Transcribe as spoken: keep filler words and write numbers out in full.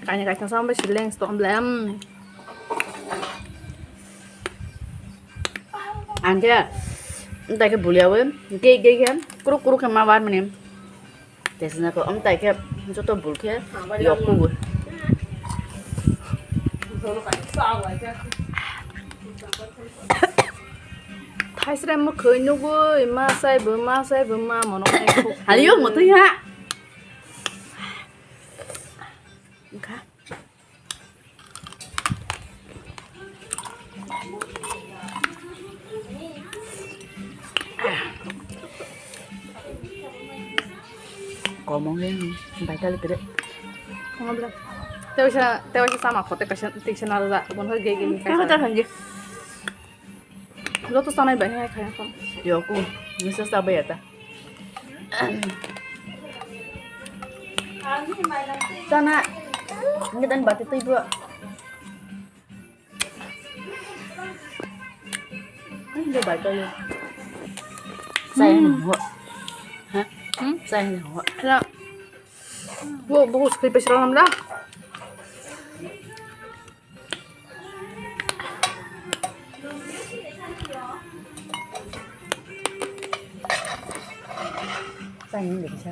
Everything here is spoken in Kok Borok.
Kaini kaisa sambai sileng stone blem. Ang khe, dai khe buliyawi, gei gei khe, kuruk kuruk khe ma bar mani. Tesna ko, om tai khe, joto bul khe, yok kubu. Thaisre mo khoi nugui, ma sai bo, ma sai bo, ma mono khai khuk. Haliyo mo twi ha. Wngkha. Komong yang baikal kere. Komong bilang. Tewa sa, tewa sa sama kote kaisa, tewa sa naraja. Bon hoi gege. Tewa sa hanji. Joto sanai bai hai khai kham. Yo ku, misa sa bai ata. Sana, ini dan bati tu ibu. Ini dia bai kali. Saya ni ho. Hah? Hmm? Saya ni ho. Ada. Bu, bu, sekali peseran dah. Tang ni bisa.